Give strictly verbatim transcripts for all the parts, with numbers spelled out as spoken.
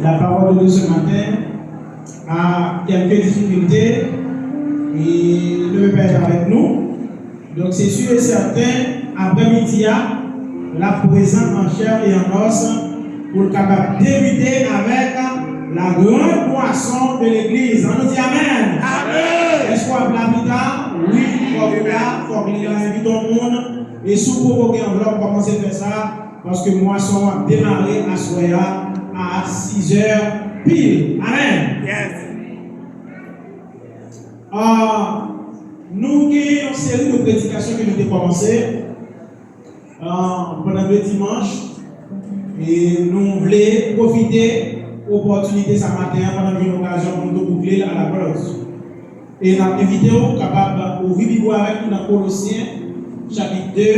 La parole de Dieu ce matin a quelques difficultés et ne peut pas être avec nous. Donc c'est sûr et certain, après-midi, a, l ap prezan an chè e an os pou l kapab debite avèk la grande moisson de l'église. Ann nou di amèn. Amèn. Èske w ap la pita? Wi, fòk ou la, fòk li la, envite yon moun. E si w poko gen anvlòp, kòmanse fè sa, paske mwason an ap demare aswè a a sizè pil. Amèn. Yes. Ah, nou gen yon seri de predikasyon ke nou te kòmanse, ah, pandan de dimanch, e nou vle pwofite opòtinite sa maten an pandan nou gen okazyon pou nou tou boukle l a la glwa de Dye. E n ap envite w kapab ouvri Bib ou avèk nou nan Kolosyen, chapit de,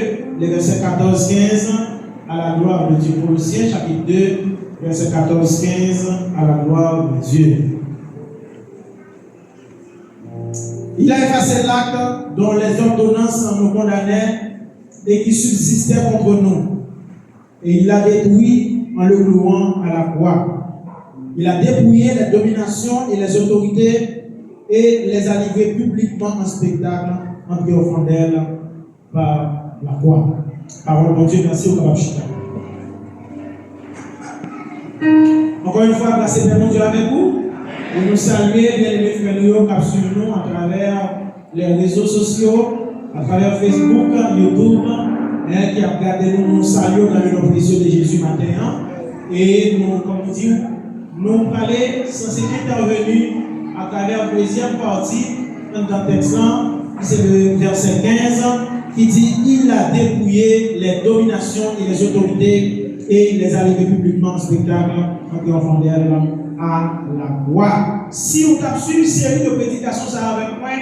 le vèsè katòz kenz, à la gloire de Dieu. Kolosyen, chapit de, vèsè katòz kenz, à la gloire de Dieu. Il a effacé l'acte dont les ordonnances nous condamnaient et qui subsistait contre nous. Et il l'a détruit en le clouant à la croix. Il a dépouillé les dominations et les autorités et les a livrées publiquement en spectacle en triomphant d'elles par la croix. Pawòl Bondye, mèsi, ou kapab chita. Ankò yon fwa, gras e pè Bondye avèk ou. E nou salye byeneme frè nou yo k ap swiv nou atravè les réseaux sociaux, atravè Facebook, YouTube, eh, ki ap gade nou, nou salye w nan le non presye de Jezi maten an. E nou, kòm nou di, nou prale sanse entèveni atravè dezyèm pati anndan tèks lan, ki se le vèsè kenz, ki di, Il a dépouillé les dominations et les autorités et les a livrées publiquement en spectacle en triomphant d'elles à la croix. Si w t ap swiv seri de predikasyon sa a avèk mwen,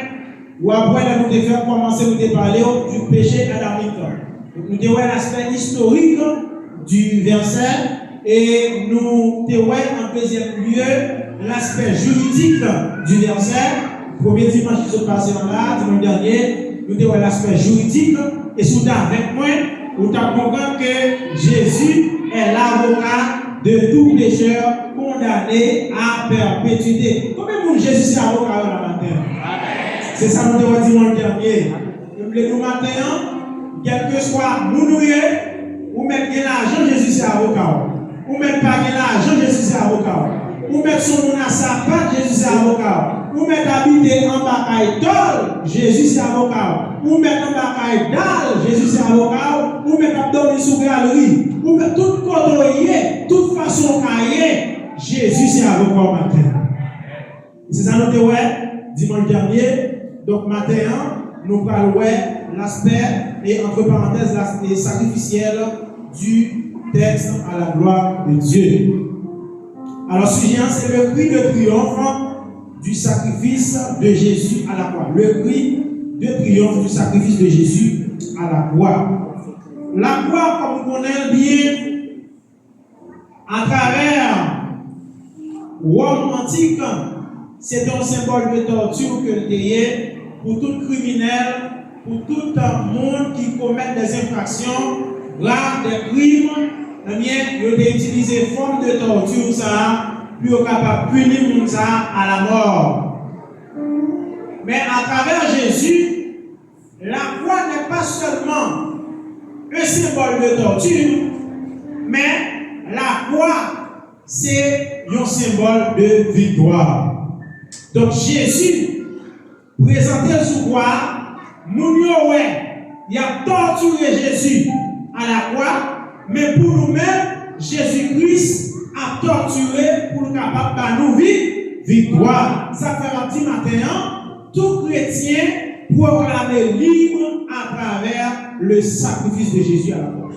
w ap wè lè nou te fè kòmanse, nou te pale w du péché adamique. Donk, nou te wè l'aspect historique du verset, e nou te wè, en deuxième lieu, l'aspect juridique du verset. Premye dimanch ki sot pase an la, dimanch dènye, nou te wè l'aspect juridique, e si w te avèk mwen, ou t ap konprann ke Jésus est l'avocat de tout pécheur condamné à perpétuité. Konbyen moun Jezi se avoka yo la maten an? Se sa nou te wè dimanch dènye. E m vle di w maten an, kèlkeswa moun ou ye, ou mèt gen lajan, Jezi se avoka w. Ou mèt pa gen lajan, Jezi se avoka w. Ou mèt se yon moun a sapat, Jezi se avoka w. Ou mèt abite anba kay tòl, Jezi se avoka w. Ou mèt anba kay dal, Jezi se avoka w. Ou mèt ap dòmi sou galri. Ou mèt tout kote w ye, tout fason w ka ye, Jezi se avoka w maten an. Se sa nou te wè dimanch dènye. Donk, maten an, nou pral wè l'aspect, et entre parenthèses, l'aspect sacrificiel du texte à la gloire de Dieu. Alors, sujet, c'est le cri de triomphe du sacrifice de Jésus à la croix. Le cri de triomphe du sacrifice de Jésus à la croix. Lakwa, kòm nou konnen l byen, atravè Wòm antik, se te yon senbòl de tòti ke l te ye pou tout kriminèl, pou tout moun ki komèt des infractions graves, des crimes, ebyen, yo te itilize fòm de tòti sa a pou yo kapab pini moun sa a à la mort. Men atravè Jezi, la croix n'est pas seulement un symbole de torture, men la croix se yon senbòl de viktwa. Donk, Jezi prezante l sou kwa a, moun yo wè y ap tòtire Jezi a la croix, men pou nou menm, Jezi Kris ap tòtire pou l kapab ba nou vi, viktwa. Sa k fè m ap di maten an, tout kretyen pwoklame lib atravè le sacrifice de Jésus à la croix.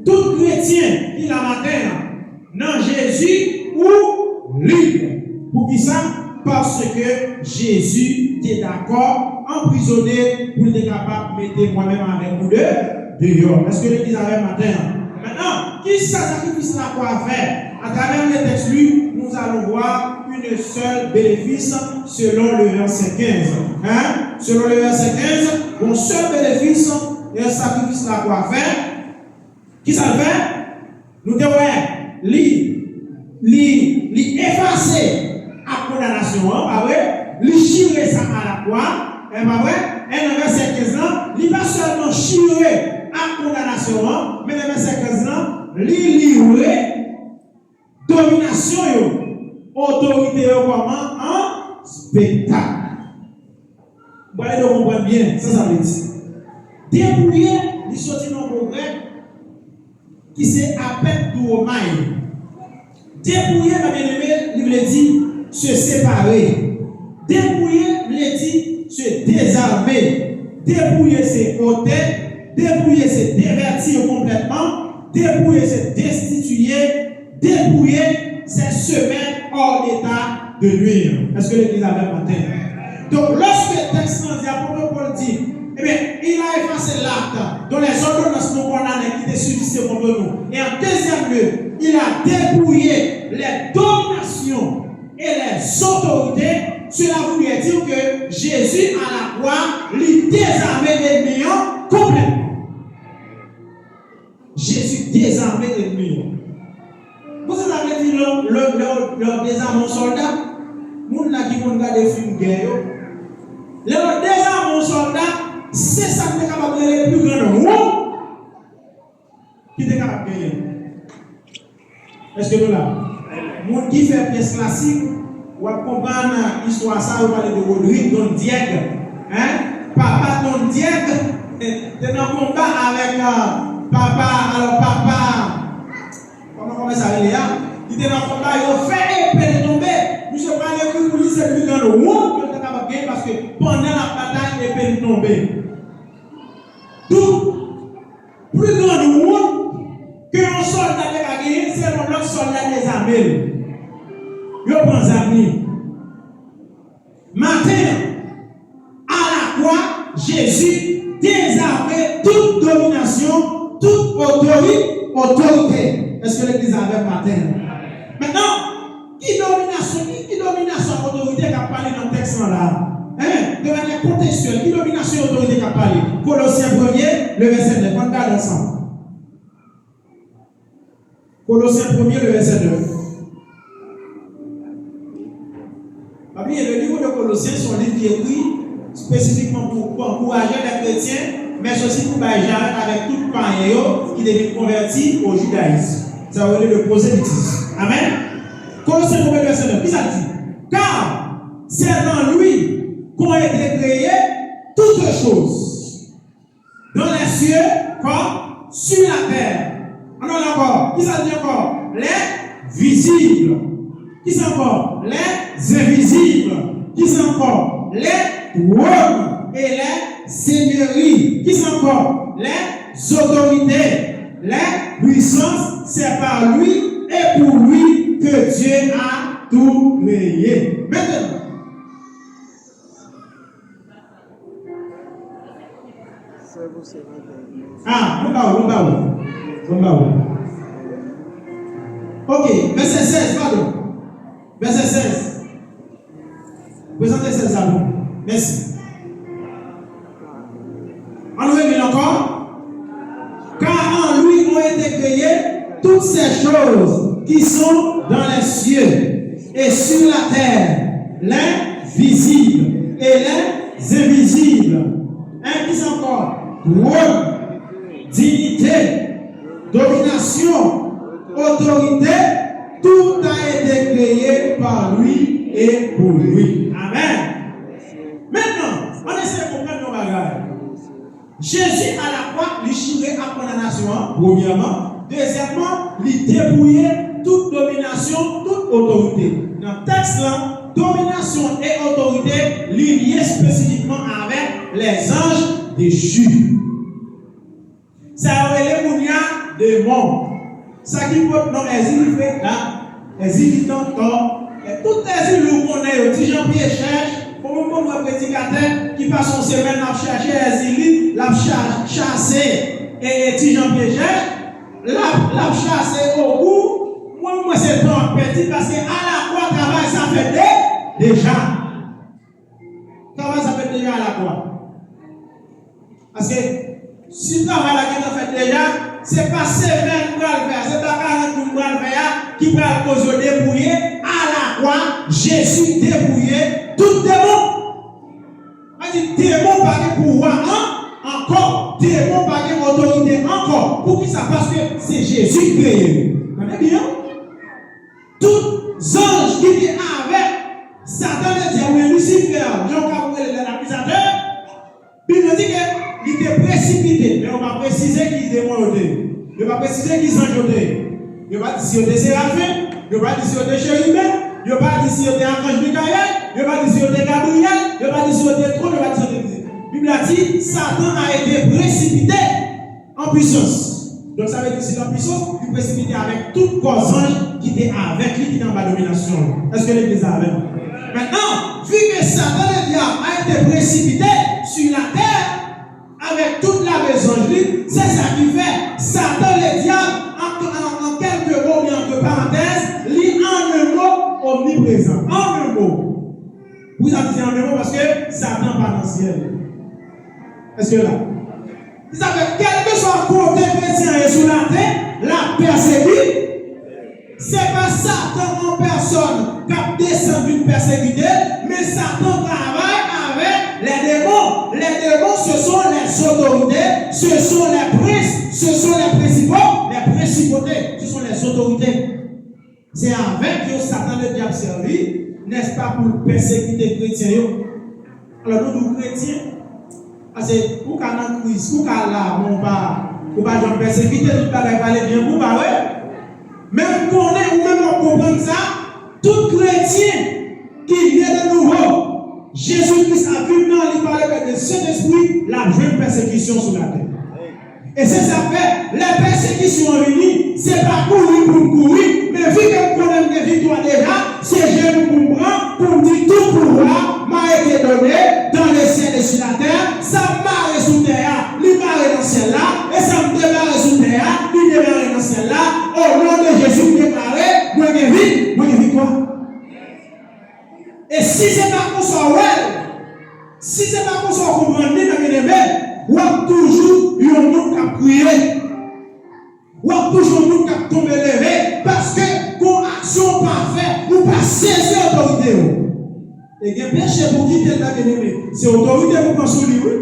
Tout kretyen ki la maten an, nan Jezi ou lib. Poukisa? Paske Jezi te dakò anprizone pou l te kapab mete mwen menm avèk ou de, deyò. Èske legliz avè m maten an? Maintenant, kisa sakrifis lakwa fè? À travers le texte lu, nous allons voir une seule bénéfice selon le verset quinze. Hein? Selon le verset quinze, yon sèl benefis yon sakrifis lakwa fè. Kisa l fè? Nou te wè li Li, li efase ak kondanasyon an, pa vre? Li chire sa alakwa, e pa vre? E nan vèsè kenz lan, li pa sèlman chire ak kondanasyon an, men nan vèsè kenz lan, li livre dominasyon yo, otorite yo kòman? An spektak. Mwen ede w konprann byen sa sa vle di. Depouye, li soti nan mo grèk ki se apèk douomai. Depouye, mè byeneme, li vle di se separe. Depouye vle di se dezame. Depouye se ote. Depouye se devèti yo konplètman. Depouye se destitiye. Dépouiller, c'est se mettre hors d'état de nuire. Èske legliz avè m maten? Donk, lòske tèks lan di, apot Pòl di, ebyen, il a effacé l'acte dont les ordonnances nous condamnaient, qui était subsisté contre nous. Et en deuxième lieu, il a dépouillé les dominations et les autorités. Cela voulait dire que Jésus à la croix, li dezame lènmi an konplètman. Jezi dezame lènmi yo. Konsa sa vle di lè, lè, lè, lè w dezame yon sòlda, moun la ki konn gade fim gè yo, lè w dezame yon sòlda, se sa k te kapab rele pli grann wont ki te kapab genyen. Èske nou la? Moun ki fè pyès klasik, w ap konprann istwa sa, yo pale de Rodrigue Don Diègue. Hein? Papa Don Diègue te nan konba avèk, euh, papa, alò papa, kòman, kòman sa rele a? Li te nan konba, yo fè epe l tonbe. Misye pral ekri pou li, se pli grann wont ke l ta kapab genyen, paske pandan l ap batay, epe l tonbe. Donk, pli grann wont ke yon sòlda te ka genyen, se lè yon lòt sòlda dezame l. Yo pran zam li. Maten an, alakwa, Jezi dezame tout dominasyon, tout otori-, otorite. Èske legliz avè m maten an? Mentnan, ki dominasyon, ki, ki dominasyon ak otorite k ap pale nan tèks lan la? Hein? De manière contextuelle, ki dominasyon e otorite k ap pale? Kolosyen premye, le vèsè nèf. Ann gade ansanm. Kolosyen premye, le vèsè nèf. Pa bliye, le livre de Colossiens, se yon liv ki ekri espesifikman pou, pou ankouraje lè kretyen, men se osi pou bay jarèt avèk tout payen yo ki te vin konvèti o jidayis. Sa yo rele le prosélytisme. Amen. Colossiens premye, le vèsè nèf. Kisa l di? Car c'est en lui qu'ont été créées toutes choses, dans les cieux comme sur la terre. Ann al ankò. Kisa l di ankò? Les visibles. Kisa ankò? Les invisibles. Kisa ankò? Les trônes et les seigneuries. Kisa ankò? Les autorités. Les puissances. C'est par lui et pour lui que Dieu a tout créé. Maintenant, Ah, mwen ba ou, mwen ba ou. Mwen ba ou. Ok, vèsè sèz, padon. Vèsè sèz. Prezante sèz la pou mwen. Mèsi. Ann reli l ankò. Car en lui ont été créées toutes ces choses qui sont dans les cieux et sur la terre, les visibles et les invisibles. Hein, kisa ankò? Trône, dignité, domination, autorité, tout a été créé par lui et pour lui. Amen. Mentnan, ann eseye konprann yon bagay. Jezi alakwa, li chire ak kondanasyon an, premyèman. Dezyèmman, li depouye tout dominasyon, tout otorite. Nan tèks lan, dominasyon e otorite, li lye espesifikman avèk lèzanj dechi. Sa yo rele kounye a demon. Sa ki pot non Èzili Freda, Èzili Tantò, e tout Èzili ou konnen yo, Ti Jan Pye Chèch, bon, mwen konn wè predikatè ki pase yon semèn l ap chache Èzili, l ap cha-, chase, e, e Ti Jan Pye Chèch, l ap, l ap chase Ogou, mwen, mwen se tan ap pèdi, paske alakwa travay sa fèt de, deja. Travay sa fèt deja alakwa. Paske si travay la gentan fèt deja, se pa semèn m pral fè a, se pa karant jou m pral fè a, ki pral koz yo depouye, alakwa, Jezi depouye tout demon. Sa di demon pa gen pouvwa an, ankò, demon pa gen otorite ankò. Poukisa? Paske se Jezi ki kreye yo. Tande byen. Tout zanj ki te avèk Satan Ledyab oubyen Lisifè, jan w ka rele l, akizatè, Bib la di ke li te presipite, men yo pa presize ki demon yo te ye. Yo pa presize ki zanj yo te ye. Yo pa di si yo te serafen, yo pa di si yo te cheriben, yo pa di si yo te akanj Mikayèl, yo pa di si yo te Gabriyèl, yo pa di si yo te twòn, yo pa di si yo te Bib la di, Satan a été précipité en puissance. Donk, sa vle di, si l an pwisans, li presipite avèk tout kò zanj ki te avèk li, ki te anba dominasyon l. Èske legliz la avè m? Mentnan, vi ke Satan Ledyab a été précipité sur la terre avec toute l'armée zanj li, se sa ki fè Satan Ledyab, an, an, an kèlke mo, oubyen ant parantèz, li an un mot omniprezan. An un mot. Poukisa m di an un mot? Paske Satan pa nan syèl. Èske la? Sa fè, kèlkeswa kote kretyen an ye sou latè, l ap pèsekite. Se pa Satan an pèsòn k ap desann vin pèsekite, men Satan travay avèk les démons. Les démons, ce sont les autorités, ce sont les princes, ce sont les principaux, les principautés, ce sont les autorités. Se avèk yo Satan Ledyab sèvi, nèspa, pou l pèsekite kretyen yo. Alò, nou di w kretyen, paske ou ka nan Kris, ou ka la, men ou pa, ou pa janm pèsekite, tout bagay prale byen pou ou, pa vre? Men m konnen, ou menm w ap konprann sa, tout kretyen ki ne de nouvo, Jezi Kris ap viv nan li pa le biais de Sentespri, l ap jwenn pèsekisyon sou latè. E se sa k fè, lè pèsekisyon an vini, se pa kouri pou n kouri, men vi ke m konnen m gen viktwa deja, se jenou pou m pran, pou m di tout pouvwa m'a été donné dans le ciel et sur la terre, sa m mare sou tè a, li mare nan syèl la, e sa m demare sou tè a, li demare nan syèl la, o non de Jezi m deklare, mwen gen vi, mwen gen viktwa. E si se pa konsa w wè l, si se pa konsa w konprann li, men byeneme, w ap toujou yon moun k ap kriye. W ap toujou yon moun k ap tonbe leve, paske gon aksyon w pa fè, ou pa sezi otorite yo. E gen peche pou kite l la, byeneme. Se otorite pou pran sou li, wi.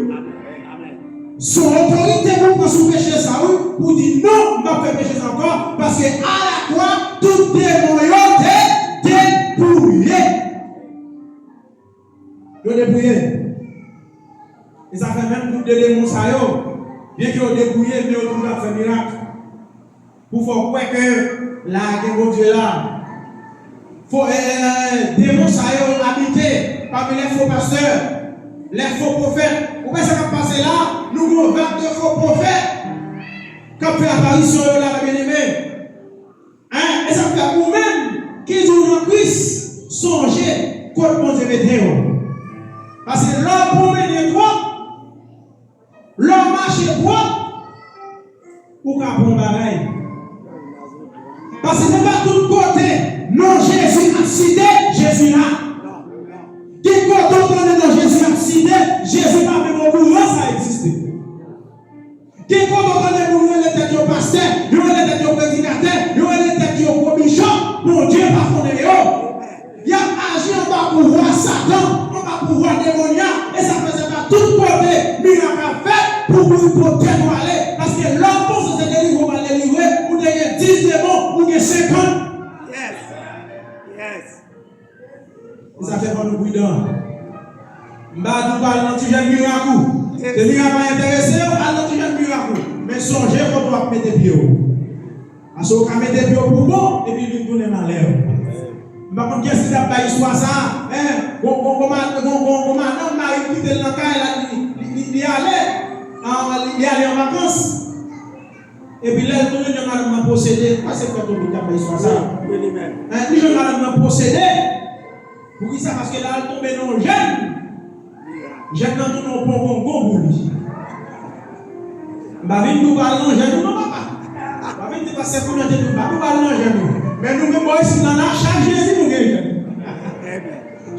Se yon otorite pou pran sou peche sa, wi, pou di, "Non, m p ap fè peche sa ankò," paske alakwa, tout demon yo te depouye. Yo depouye. E sa fè menm gwoup de demon sa yo, byenke yo depouye, men yo toujou ap fè mirak. Pou fè w kwè ke la gen Bondye la. Fo, eh, eh, eh, demon sa yo abite pami lè fo pastè, lè fo pwofèt. Ou wè sa k ap pase la? Nou gen yon vag de fo pwofèt k ap fè aparisyon yo la, byeneme. Hein? E sa k fè ou menm ki di w nan Kris, sonje kot Bondye mete w. Paske lè w pwomennen twòp, lè w mache twòp, ou ka pran bagay. Paske se pa tout kote non Jezi ap site, Jezi la. Gen kote w tande non Jezi ap site, Jezi pa menm okouran sa egziste. Gen kote w tande moun rele tèt yo pastè, yo rele tèt yo predikatè, yo rele tèt yo gwo bichòp, Bondye pa konnen yo. Y ap aji anba pouvwa Satan, anba pouvwa demonyak, e sa fè se pa tout kote mirak ap fèt pou, pou, pou tèt ou ale. Paske lè w panse se delivre w pral delivre, ou te gen dis demon, ou gen senkant. Yes. Yes. E sa fè fò nou pridan. M pa di w pa al nan ti jèn mirak ou. Se mirak la enterese w, al nan ti jèn mirak ou. Men sonje kote w ap mete pye w. Paske w ka mete pye w pou bon, epi l vin tounen malè. M pa konn kiyès ki t ap bay istwa sa a, men gon, gon, gon ma-, gon, gon, gon madanm, mari l kite l nan kay la, li, li, li, li ale, an, li, li ale an vakans. Epi lè l tounen, jwenn madanm nan posede, pa se frè Toby k ap bay istwa sa a. Wi, li menm. Hein, li jwenn madanm nan posede. Poukisa? Paske lè l tonbe nan yon jèn, jèn nan tounen yon pongongon pou li. M pa vin di w pa al nan jèn ou non, papa. M pa vin di pastè Konan te di w pa pou al nan jèn ou. Men nou menm bò isit la, chak jedi nou gen jèn.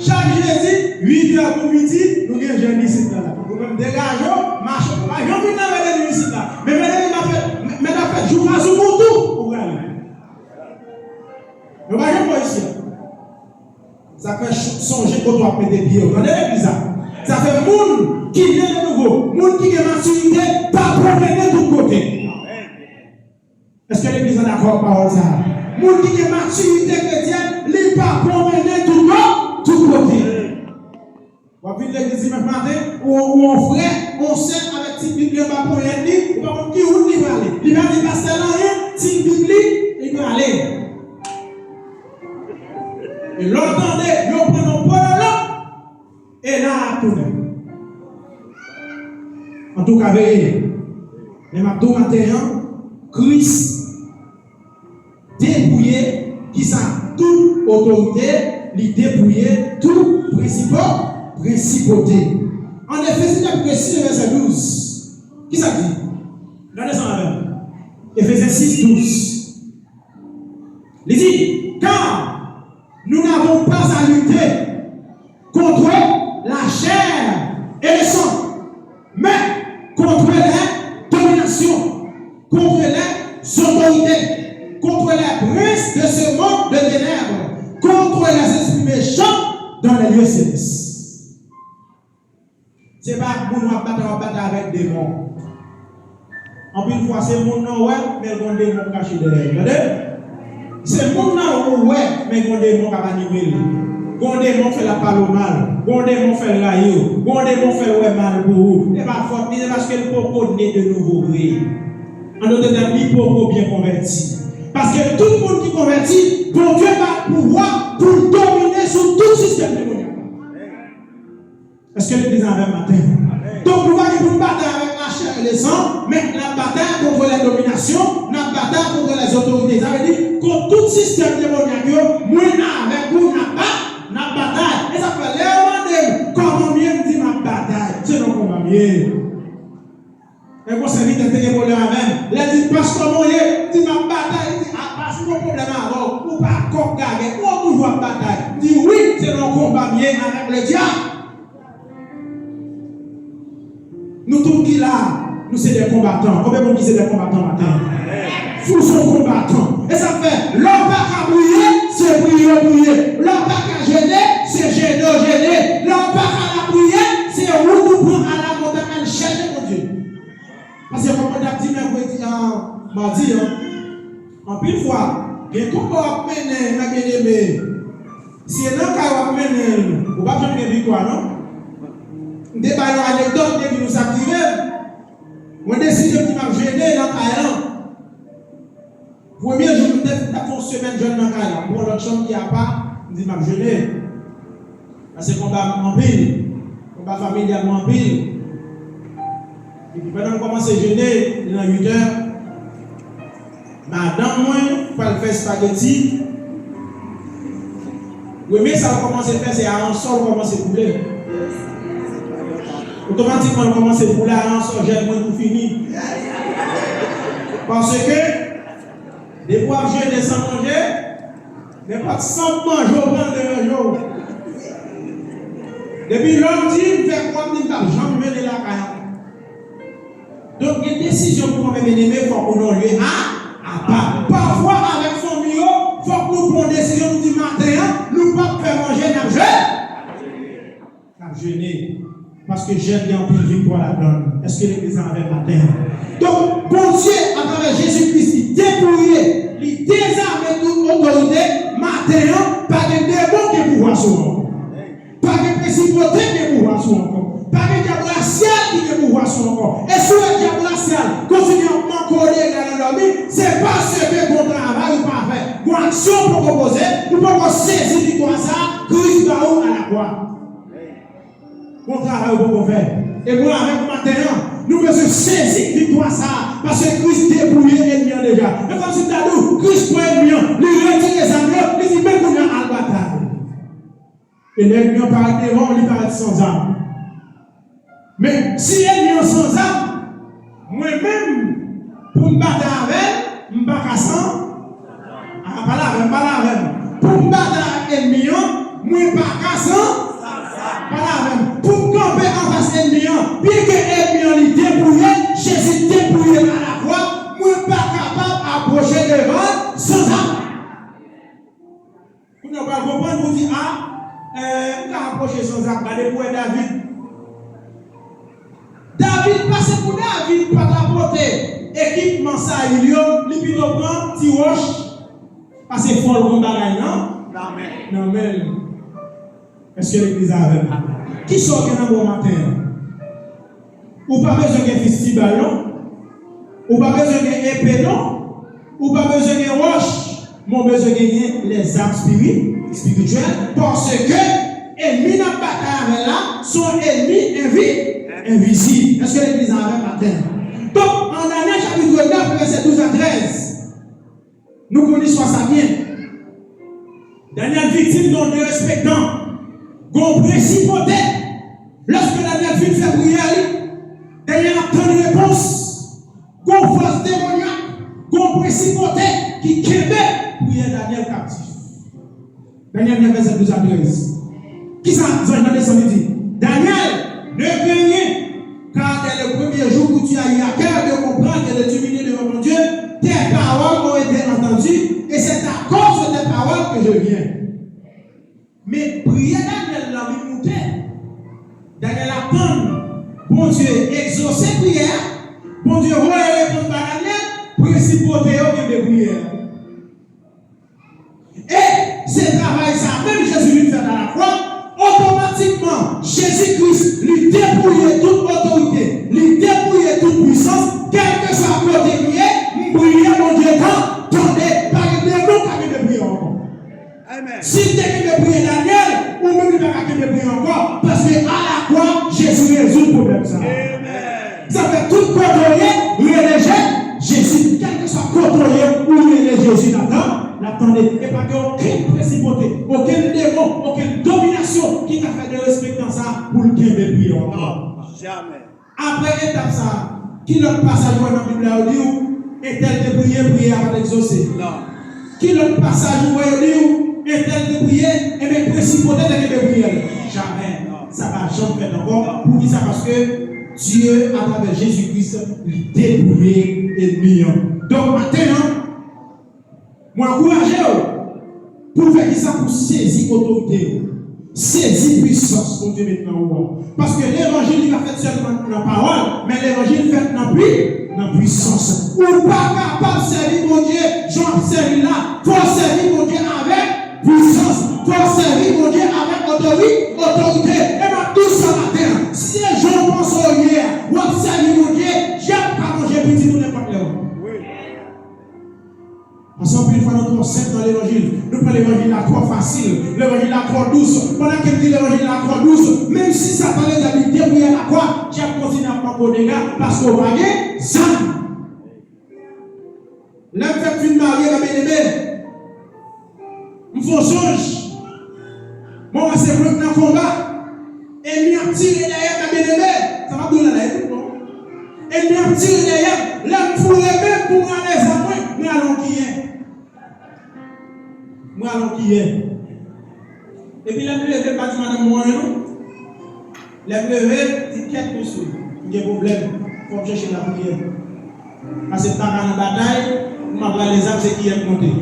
Chak jedi, uit è pou midi, nou gen jèn isit la. Nou menm degaje w, mache, pa janm vin nan Medellín isit la. Men Medellín ap fèt, men ap fèt jou Kazou pou tou, ou prale. Sa fè ch- sonje kote w ap mete pye w. Tande legliz la. Sa fè moun ki vle de nouvo, moun ki gen matirite, pa pwomennen tout kote. Èske legliz la dakò ak pawòl sa a? Moun ki gen matirite kretyèn, li pa pwomennen tout ko- tout kote. W ap vin legliz dimanch maten, ou ou yon frè, yon sè avèk ti bib li anba ponyèt li, ou pa konn ki wout li prale. Li pa di pastè l anyen, ti bib li, li prale. E lè w tande, yo pran yon pololo, e la a tounen. Antouka, veye. Men m ap di w maten an, Kris depouye, kisa? Tout otorite, li depouye tout prensipo, prensipote. An Efezen chapit sis, vèsè douz, kisa l di? Gade ansanm avè m. Efezen sis, douz. Li di, car nous n'avons pas à lutter contre la chair et le sang, mais contre les dominations, contre les autorités, contre les princes de ce monde de ténèbres, contre les esprits méchants dans les lieux célestes. Se pa ak moun w ap batay, w ap batay avèk demon. Anpil fwa, se moun nan w wè, men l gon demon k kache dèyè l. Tande? Se moun nan ou wè, men gon demon k ap anime l. Gon demon k fè l ap pale w mal. Gon demon k fè l rayi w. Gon demon k fè l wè mal pou ou. E pa fòt li, se paske l poko ne de nouvo vre. An dòt tèm, li poko byen konvèti. Paske tout moun ki konvèti, Bondye ba l pouvwa pou l domine sou tout sistèm demonyak. Èske legliz la avè m maten? Donk, nou pa gen pou n batay avèk lachè e lesan, men n ap batay kont lè dominasyon, n ap batay kont lè zotorite. Sa vle di, kont tout sistèm demonyak yo, mwen avèk ou, n ap bat, n ap batay. E sa fè, lè yo mande m, kòman m ye, m di, m ap batay. Se nan konba m ye. E gon sèvitè te gen pwoblèm avè m. Lè l di, pastè, kòman w ye? M di, m ap batay. Li di, apa si m gen pwoblèm avè w, ou pa kòk gagè, ou toujou ap batay? M di, wi, se nan konba m ye avèk ledyab. Nou tout ki la, nou se de konbatan. Konbyen moun ki se de konbatan maten? Ou se yon konbatan. E sa fè, lè w pa ka priye, se priye w priye. Lè w pa ka jene, se jene w jene. Lè w pa ka lapriyè, se wout ou pran a la montagne al chèche Bondye. Paske kòm mwen t ap di mèkredi an, madi an, anpil fwa, gen konba w ap mennen, mè byeneme, si se nan kay w ap mennen l, ou p ap janm gen viktwa, non. M te bay yon anekdòt depi nou sa k rive m. Mwen deside m di m ap jene nan kay lan. Premye jou, m te fin t ap fè yon semèn jèn nan kay la. M pran lòt chanm ki apa, m di m ap jene. Paske konba m anpil. Konba familyal mwen anpil. Epi pandan m kòmanse jene, li nan uit è, madanm mwen pral fè espageti. Premye sa l kòmanse fè, se aransò l kòmanse boule. Otomatikman, l kòmanse boule aransò jèn mwen tou fini. Paske, depi w ap jene san manje, nenpòt sant manje w pran deranje w. Depi lè w di, m fè kwa m di m p ap janm jene lakay ankò. Donk, gen desizyon pou pran, men byeneme, fòk ou nan lye a apa. Pafwa, avèk fanmi yo, fòk nou pran desizyon, nou di maten an, nou p ap fè manje, n ap jene. N ap jene. Paske jèn gen anpil viktwa ladan l. Èske legliz la avè m maten an? Donk, Bondye, atravè Jezi Kris, li depouye, li dezame tout otorite. Maten an, pa gen demon ki gen pouvwa sou ou ankò. Pa gen prensipalite ki gen pouvwa sou ou ankò. Pa gen dyab rasyal ki gen pouvwa sou ou ankò. E si w wè dyab rasyal kontinye ap mankòde nan lòmi, se paske gon travay ou pa fè, gon aksyon ou poko poze, ou poko sezi viktwa sa a Kris ba ou alakwa. Gon travay ou poko fè. E mwen avèk ou maten an, nou bezwen sezi viktwa sa a, paske Kris depouye ènmi an deja. E kòmsi m ta di w, Kris pran ènmi an, li retire zam yo, li di, men kounye a al batay. E lè ènmi an parèt devan w, li parèt san zam. Men, si ènmi an san zam, mwen menm, pou m batay avè l, m pa ka san, a, pale avè m, pale avè m. Pou m batay ak ènmi an, mwen pa ka san, pale avè m. Pou m kanpe anfas ènmi an, byenke ènmi an li depouye, Jezi depouye l alakwa, mwen pa kapab apwoche devan l san zam. Kounye a w pral konprann pou w di, a, Eh, m ka apwoche san zam, gade pou wè David. David pase pou David pa ta pote ekipman Sayil yo, li pito pran ti wòch, pase fòl kon bagay nan, nan men l. Èske legliz avè m? Kisa w gen nan men w maten an? Ou pa bezwen gen fistibal, non. Ou pa bezwen gen epe, non. Ou pa bezwen gen wòch. Men w bezwen genyen lèzam spiri-, espirityèl, paske ènmi n ap batay avè l la, se yon ènmi envi-, envizib. Èske legliz avè m maten an? Donk, an Danyèl chapit nèf, vèsè douz a trèz, nou konn istwa sa byen. Danyèl viktim de yon derespektan, yon prensipotè. Lòske Danyèl fin fè priyè li, Danyèl ap tann repons. Gon fòs demonyak, gon prensipotè ki kenbe priyè Danyèl kaptif. Danyèl nèf, vèsè douz a trèz. Kisa zanj lan desann li di? Daniel, ne crains rien, car dès le premier jour où tu as eu à cœur de comprendre et de t'humilier devant ton Dieu, tes paroles ont été entendues, et c'est à cause de tes paroles que je viens. Men priyè Danyèl lan li moute. Danyèl ap tann Bondye egzose priyè a. Bondye voye repons ba Danyèl, prensipotè yo kenbe priyè a. E se travay sa menm Jezi vin fè alavwa. Otomatikman, Jezi Kris, li depouye tout otorite, li depouye tout pwisans, kèlkeswa kote m ye, m priye Bondye tan, tande, pa gen demon ka kenbe priyè ankò. Si l te kenbe priyè Danyèl, ou menm li pa ka kenbe priyè ankò, paske alakwa, Jezi rezoud pwoblèm sa. Sa fè tout kote w ye, rele Je-, Jezi. Kèlkeswa kote w ye, ou rele Jezi, l ap tan-, l ap tande. E pa gen okenn prensipotè, okenn demon, okenn dominasyon ki ka fè derespektan sa pou l kenbe priyè w ankò. Apre etap sa, ki lòt pasaj ou wè nan Bib la yo di w, entèl te priye, priyè a pa t egzose? Ki lòt pasaj ou wè yo di w, entèl te priye, enben prensipotè te kenbe priyè l? Jamè. Sa pa janm fèt ankò. Poukisa? Paske Dye, atravè Jezi Kris, li depouye ènmi an. Donk, maten an, mwen ankouraje w pou w fè kisa? Pou w sezi otorite yo. Sezi pwisans Bondye met nan ou a. Paske levanjil li pa fèt sèlman nan pawòl, men levanjil fèt nan pwi-, nan pwisans. Ou pa kapab sèvi Bondye jan w ap sèvi l la. Fò w sèvi Bondye avèk pwisans. Fò w sèvi Bondye avèk otori-, otorite. E m ap di w sa maten an, si se jan w panse w ye a, w ap sèvi Bondye, dyab ka manje pitit ou nenpòt lè. Paske anpil fwa nou twò senp nan levanjil. Nou pran levanjil la twò fasil. Levanjil la twò dous. Pandan ke m di levanjil la twò dous, menm si Satan, ledyab, li depouye alakwa, dyab kontinye ap manke w dega paske w pa gen zam. Lè m fèk fin marye, mwen byeneme, m fè yon sonj. Mwen wè se mwen k nan konba. Ènmi ap tire dèyè m, mwen byeneme. Sa m ap di w la la, e tout bon. Ènmi ap tire dèyè m. Lè m foure men m pou m rale zam mwen, m rale yon kiyè. M rale yon kiyè. Epi lè m leve, m pa di madanm mwen anyen non. Lè m leve, m di kèt mesye, m gen pwoblèm. Fò m chèche lapriyè. Paske m pa ka nan batay, m ap rale zam, se kiyè m monte.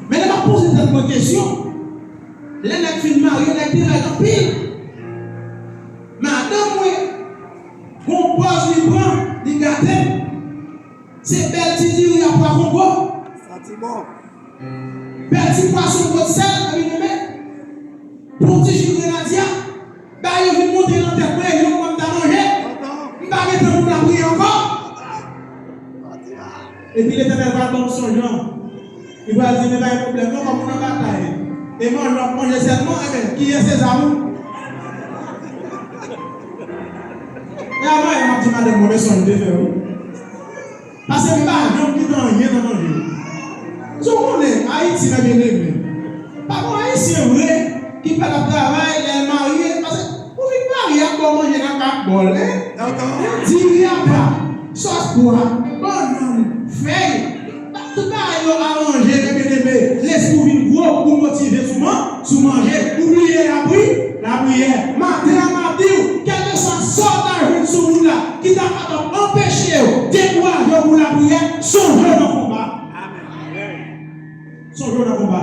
Men lè m ap poze tèt mwen kesyon, lè nèg fin marye, nèg te rèd anpil. Madanm mwen, gon pòz li pran, li gate m. Se bèl ti diri a pwa kongo. Santi bon. Bèl ti pwason bwòt sèl, mwen byeneme. Bon ti ji grenadya. Bagay yo vin monte nan tèt mwen, yo mwen m ta manje. M pa gen tan pou m lapriyè ankò. Epi Letènèl pral ban m sonj lan. Li pral di, men pa gen pwoblèm non, kòm ou nan batay. E manje w ap manje sèlman, enben, kiyè se zam ou? E avan yè m ap di madanm mwen, men sonj m te fè wi. Paske m pa janm kite anyen nan manje. Sa w konnen, Ayiti, mwen byeneme. Pa gon Ayisyen vre ki pa t ap travay, lè l marye. Paske ou fin marye ak bò manje nan kak bòl, en? Diri apa, sòs pwa, bannann, fèy. Tout bagay yo aranje, mwen byeneme. Lespri w vin gwo, ou motive sou man-, sou manje, ou bliye lapri-, lapriyè. Maten an, m ap di w, kèlkeswa sa w ta jwenn sou wout la, ki ta kapab anpeche w, dekouraje w pou lapriyè, sonje w nan konba. Sonje w nan konba.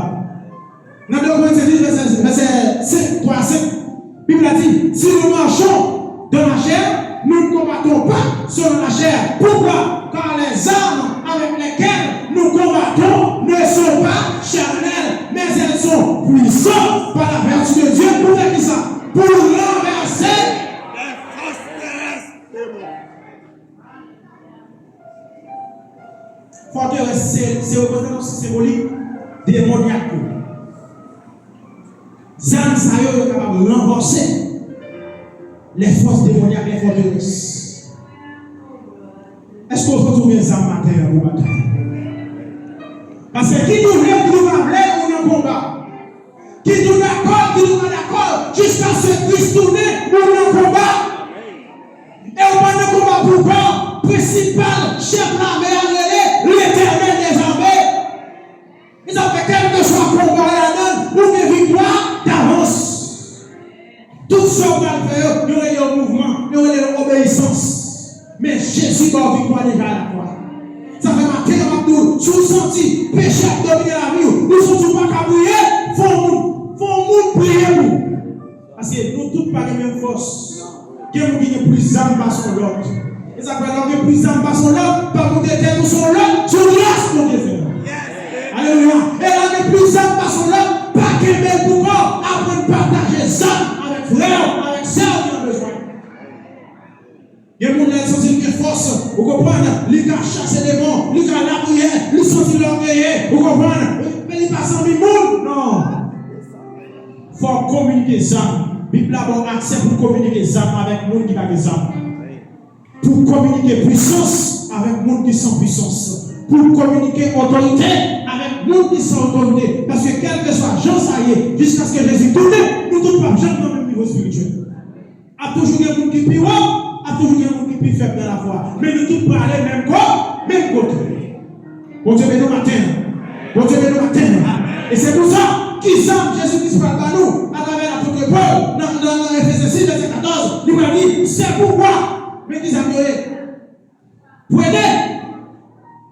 Nan de Korentyen dis, vèsè, vèsè senk, Twa senk, Bib la di, si nous marchons dans la chair, nous ne combattons pas selon la chair. Pourquoi? Car les armes avec lesquelles nous combattons ne sont pas charnelles, mais elles sont puissantes par la vertu de Dieu. Pour faire qui ça? Pour renverser les forteresses des démons. Fòterès se, se reprezantasyon senbolik demonyak yo. Zam sa yo, yo kapab ranvèse lè fòs demonyak, lè fòterès. Èske w santi w gen zam maten an pou batay? Paske kit ou vle, kit ou pa vle, ou nan konba. Kit ou dakò, kit ou pa dakò, jiskaske Kris tounen, ou nan konba. E ou pa nan konba pou kò w, prensipal chèf lame a rele Letènèl dèzame. E sa fè, kèlkeswa konba w ladan l, ou gen viktwa davans. Tout sa w pral fè yo, yo rele yo mouvman, yo rele yo obeyisans. Men Jezi ba w viktwa deja alakwa. Sa fè maten an m ap di w, si w santi peche ap domine lavi w, ou santi w pa ka priye, fè yon moun, fè yon moun priye pou w. Paske nou tout pa gen menm fòs. Gen moun ki gen plis zam pase yon lòt. E sa k fè lè w gen plis zam pase yon lòt, pa moute tèt ou sou yon lòt, sou gras Bondye fè. Alelouya. E lè w gen plis zam pase yon lòt, pa kenbe l pou kò w, aprann pataje zam avèk frè w, avèk sè w ki nan bezwen. Gen moun lè l santi l gen fòs, ou konprann, li ka chase demon, li ka lapriyè, li santi l ògeye, ou konprann, men li pa zanmi moun, non. Fò w kominike zam. Bib la ba w aksè pou w kominike zam avèk moun ki pa gen zam. Pou w kominike pwisans avèk moun ki san pwisans. Pou w kominike otorite avèk moun ki san otorite. Paske kèlkeswa jan sa ye, jiskaske Jezi tounen, nou tout p ap janm nan menm nivo espirityèl. Ap toujou gen moun ki pi wo, ap toujou gen moun ki pi fèb nan lafwa. Men nou tout prale menm ko, menm kote. Bondye beni w maten an. Bondye beni w maten an. E se pou sa, ki zam Jezi Kris pral ba nou atravè lapot Pòl nan, nan, nan Efesyen sis, vèsè katòz, li pral di, c'est pourquoi, men ki zam yo ye? Prenez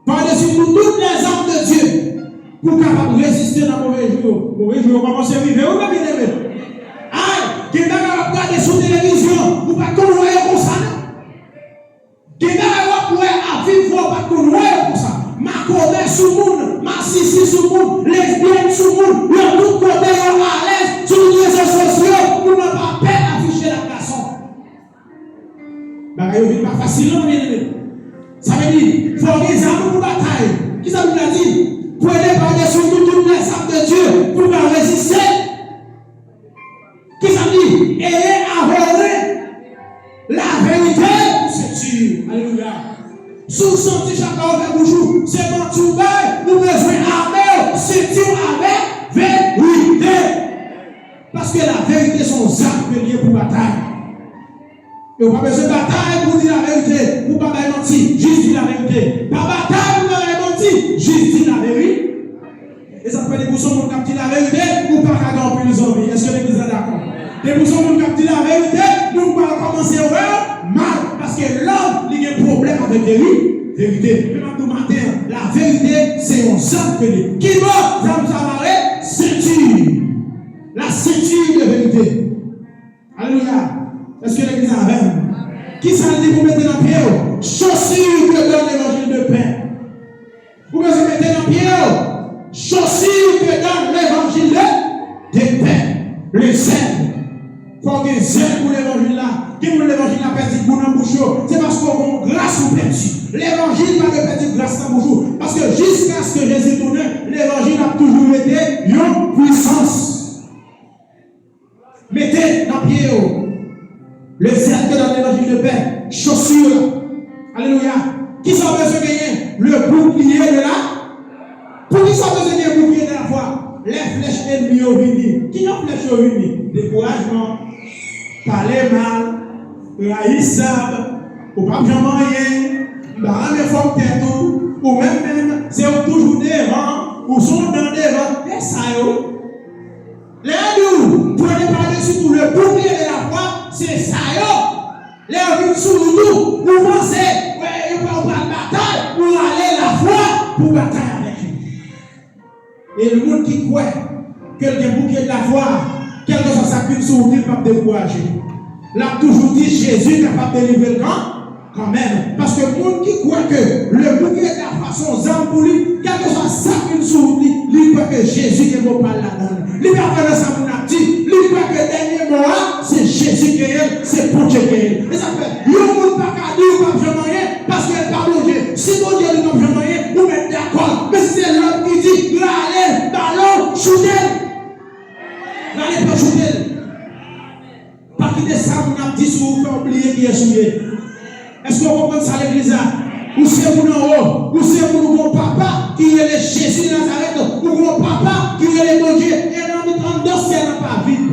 par-dessus tout, toutes les armes de Dieu pou w kapab reziste nan move jou yo. Move jou yo kòmanse rive wi, mè byeneme. Ay, gen bagay w ap gade sou televizyon, ou pa t konn wè yo konsa non. Gen bagay w ap wè a viv vwa, ou pa t konn wè yo konsa. Makomè sou moun, masisi sou moun, lesbyèn sou moun, yo tout kote yo alèz sou tout rezo sosyo, moun nan pa pè afiche l ak gason. Bagay yo vin pa fasil non, byeneme. Sa vle di, fò w gen zam pou batay. Kisa Bib la di? Prenez par-dessus tout, toutes les armes de Dieu pou w ka reziste. Kisa l di? Ayez à vos reins la vérité pour ceinture. Alelouya. Si w santi chak lè w fè bouch ou, se manti w bay, ou bezwen ame w, senti w avèk verite. Paske laverite se yon zam ke l ye pou batay. E w pa bezwen batay pou w di laverite, pou w pa bay manti, jis di laverite. Pa batay pou w pa bay manti, jis di laverite. E sa k fè depi w se yon moun k ap di laverite, ou pa ka gen anpil zanmi. Èske legliz la dakò? Depi w se yon moun k ap di laverite, moun pral kòmanse wè w mal. Paske lòm, li gen pwoblèm avèk veri-, verite. Men m ap di w maten an, laverite se yon zam ke l ye. Ki bò zam sa mare? Senti. La ceinture de vérité. Alelouya. Èske legliz avè m? Kisa l di pou mete nan pye w? Chaussures que donne l'évangile de paix. Ou bezwen mete nan pye w chaussures que donne l'évangile de, de paix. Le zèl. Fò w gen zèl pou levanjil la. Gen moun levanjil la pèdi gou nan bouch yo. Se paske w gen yon gras ou pèdi. Levanjil pa dwe pèdi gras nan bouch ou. Paske jiskaske Jezi tounen, levanjil ap toujou rete yon pwisans. Mete nan pye w le zèl ke donne l'évangile de paix, chaussure la. Alelouya. Kisa w bezwen genyen? Le bouclier de la. Poukisa w bezwen gen bouclier de la foi? Lè flèch ènmi yo vini, ki jan flèch yo vini? Dekourajman, pale mal, rayisab, ou p ap janm anyen, m pa renmen fòm tèt ou, ou menm menm, se ou toujou devan, ou se yon dan devan, e sa yo. Lè yo di w, prenez par-dessus tout le bouclier de la foi, se sa yo. Lè yo vin sou wout ou, ou panse, wè, yo pral, ou pral batay, ou rale lafwa pou batay avèk yo. E moun ki kwè ke l gen bouclier de la foi, Kèlkeswa sa k vin sou wout li, l p ap dekouraje. L ap toujou di Jezi kapab delivre l kan, kanmenm. Paske moun ki kwè ke le bouclier de la foi se yon zam pou li, kèlkeswa sa k vin sou wout li, li kwè ke Jezi gen mo pa l ladan l. Li pa kwè nan sa moun ap di, li kwè ke dènye mo a, se Jezi ki genyen l, se Bondye ki genyen l. E sa k fè, yon moun pa ka di ou p ap janm anyen, paske l pa Bondye. Si Bondye di w p ap janm anyen, ou mèt dakò. Men si se lòt ki di, rale balon, choute l. Rale pa choute l. Pa kite sa moun ap di sou ou fè w bliye kiyès ou ye. Èske w konprann sa, legliz la? Ou se moun anwo, ou se moun, ou gon papa ki rele Jezi de Nazarèt, ou gon papa ki rele Bondye, e nan mitan anndan syèl la pa vid.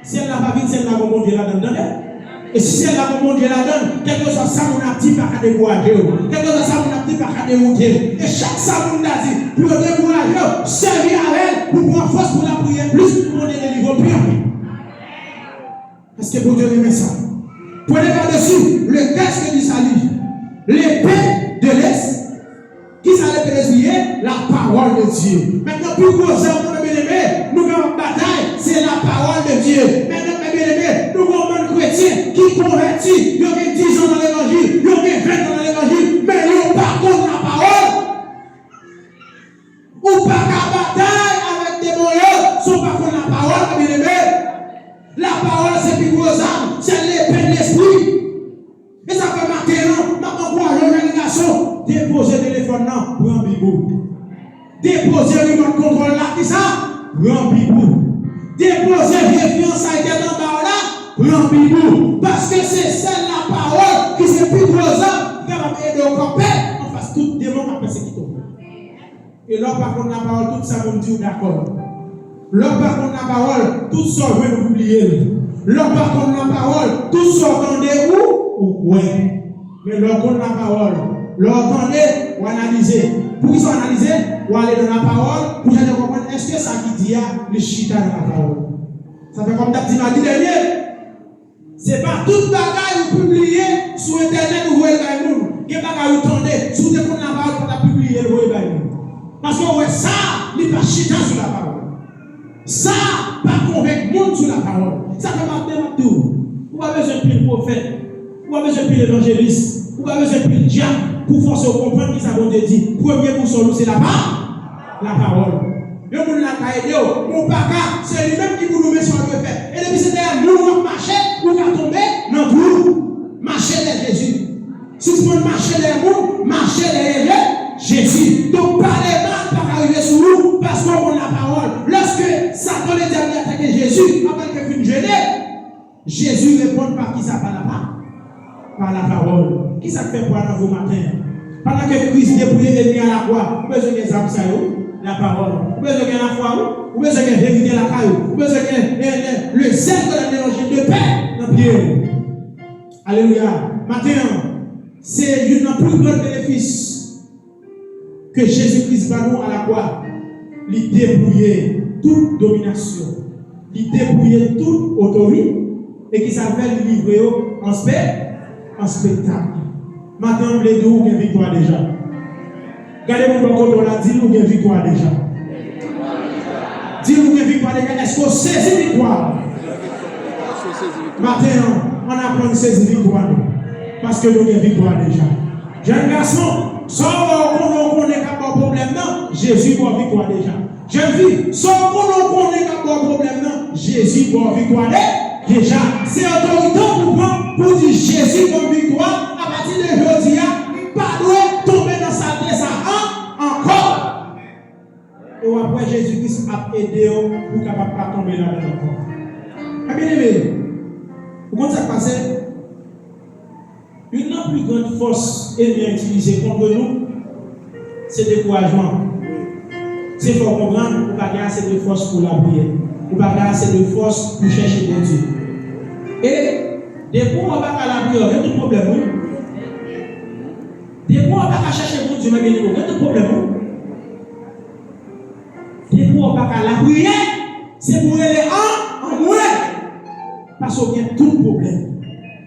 Syèl la pa vid, syèl la gon Bondye ladan l, tande. E si syèl la gon Bondye ladan l, kèlkeswa sa moun ap di pa ka dekouraje w. Kèlkeswa sa moun ap di pa ka dewoute w. E chak sa moun ta di pou yo dekouraje w, sèvi avè l pou pran fòs pou lapriyè plis, pou Bondye delivre w pi anpil. Èske Bondye renmen sa? Prenez par-dessus le casque du salut, l'épée de l'Esprit. Kisa lepe de Dieu ye? La parole de Dieu. Mentnan, pi gwo zam nou, mè byeneme, nou kapab batay, se la parole de Dieu. Mentnan, mè byeneme, nou gen yon bann kretyen ki konvèti, yo gen diz an nan levanjil, yo gen ven an nan levanjil, men yo pa konn la parole. Ou pa ka batay avèk demon yo si w pa konn la parole, mè byeneme. La parole se pi gwo zam, se lepe de lespri. E sa fè maten an, m ap ankouraje w, jèn gason, depoze telefòn nan, pran Bib ou. Depoze remote control la, kisa? Pran Bib ou. Depoze vye fiyansay tèt anba w la, pran Bib ou. Paske se sèl lapawòl ki se pi gwo zam ki kapab ede w kanpe anfas tout demon k ap pèsekite w. E lè w pa konn lapawòl, tout sa moun di w dakò. Lè w pa konn lapawòl, tout sa w jwenn ou pibliye l. Lè w pa konn lapawòl, tout sa w tande ou, ou kwè. Men lè w konn lapawòl, lè w tande, w analize. Poukisa w analize? W ale nan lapawòl pou w chèche konprann èske sa ki di a, li chita nan lapawòl. Sa fè kòm m t ap di madi dènye. Se pa tout bagay ou pibliye sou entènèt ou voye l bay moun. Gen bagay ou tande, si w te konn lapawòl, ou pa t ap pibliye l voye bay moun. Paske w wè sa, li pa chita sou lapawòl. Sa pa konvenk moun sou lapawòl. Sa fè maten m ap di w, ou pa bezwen pil pwofèt, ou pa bezwen pil evanjelis, ou pa bezwen pil dyak pou fòse w konprann kisa Bondye di. Premye bousòl ou se lapa, lapawòl. Yon moun la ka ede w, men w pa ka. Se li menm ki pou nou men sa w dwe fè. E depi se dèyè moun w ap mache, ou ka tonbe nan twou. Mache dèyè Jezi. Sispann mache dèyè moun, mache dèyè Je-, Jezi. Donk, pale mal pa ka rive sou ou, paske w konn lapawòl. Lèske Satan, ledyab, li atake Jezi, apre l te fin jene, Jezi reponn pa kisa? Pa lapa-, pa lapawòl. Kisa k fè pwa nan vou maten an? Pandan ke Kris depouye ènmi a lakwa, ou bezwen gen zam sa yo, lapawòl. Ou bezwen gen lafwa, wi. Ou bezwen gen verite lakay ou. Ou bezwen gen, gen, gen le zèl de l'évangile de paix nan pye ou. Alelouya. Maten an, se youn nan pli gran benefis ke Jezi Kris ban nou alakwa, li depouye tout dominasyon, li depouye tout otorite, e ki sa l fè? Li livre yo an spe-, an spektak. Maten an, m vle di w, ou gen viktwa deja. Gade moun bò kote w la, di l ou gen viktwa deja. Di l ou gen viktwa deja. Èske w sezi viktwa? Maten an, ann aprann sezi viktwa nou. Paske nou gen viktwa deja. Jèn gason, sa w wè w konnen, w konnen k ap ba w pwoblèm nan, Jezi ba w viktwa deja. Jèn fi, sa w konnen, w konnen k ap ba w pwoblèm nan, Jezi ba w viktwa de-, deja. Se otorite w pou pran, pou di, Jezi ban m viktwa, apati de jodi a, m pa dwe tonbe nan salte sa an-, ankò. E w ap wè Jezi Kris ap ede w pou w kapab pa tonbe ladan l ankò. Mè byeneme, ou konn sa k pase? Youn nan pli gran fòs ènmi an itilize kont nou, se dekourajman. Se fè w konprann ou pa gen ase de fòs pou lapriyè. Ou pa gen ase de fòs pou chèche Bondye. E depi w pa ka lapriyè, w gen tout pwoblèm, wi. Depi w pa ka chèche Bondye, mè byeneme, w gen tout pwoblèm, wi. Depi w pa ka lapriyè, se pou w rele an, an mwen. Paske w gen tout pwoblèm.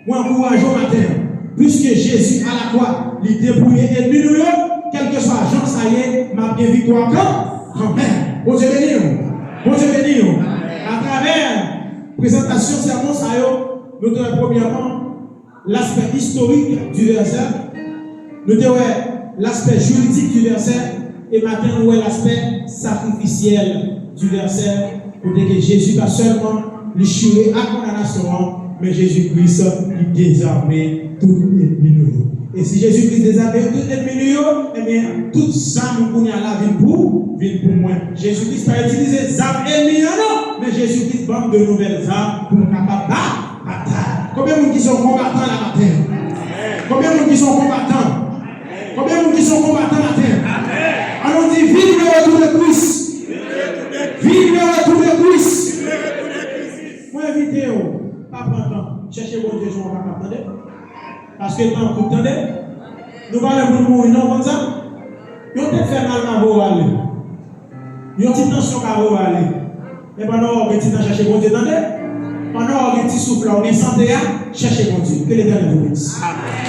Mwen ankouraje w maten an. Piske Jezi alakwa, li depouye ènmi nou yo, kèlkeswa jan sa ye, m ap gen viktwa kan, kanmenm. Bondye beni w. Bondye beni w. Atravè Prezantasyon sèmon sa yo, nou te wè premyèman laspè istorik di vèsè, nou te wè laspè jiridik di vèsè, e maten nou wè laspè sakrifisyèl di vèsè, kote ke Jezi pa sèlman li chire ak kondanasyon an, men Jezi Kris li dezame tout ènmi nou yo. E si Jezi Kris dezame tout ènmi nou yo, ebyen, tout zam kounye a la vin pou, vin pou mwen. Jezi Kris pa itilize zam ènmi an non, men Jezi Kris ban m de nouvèl zam pou m kapab ba, batay. Konbyen moun ki se yon konbatan la maten? Konbyen moun ki se yon konbatan? Konbyen moun ki se yon konbatan maten? An nou di, vive le retour de Christ. Vive le retour de Christ. Mwen envite w, pa pran tan. Chèche Bondye jan w kapab, tande. Paske tan kout, tande. Nou pa lè pou nou mouri non, konn sa. Yon tèt fè mal ka voye w ale. Yon ti tansyon ka voye w ale. Men pandan w gen ti tan, chèche Bondye, tande. Pandan w gen ti souf la, w gen sante a, chèche Bondye. Ke Letènèl vou beni.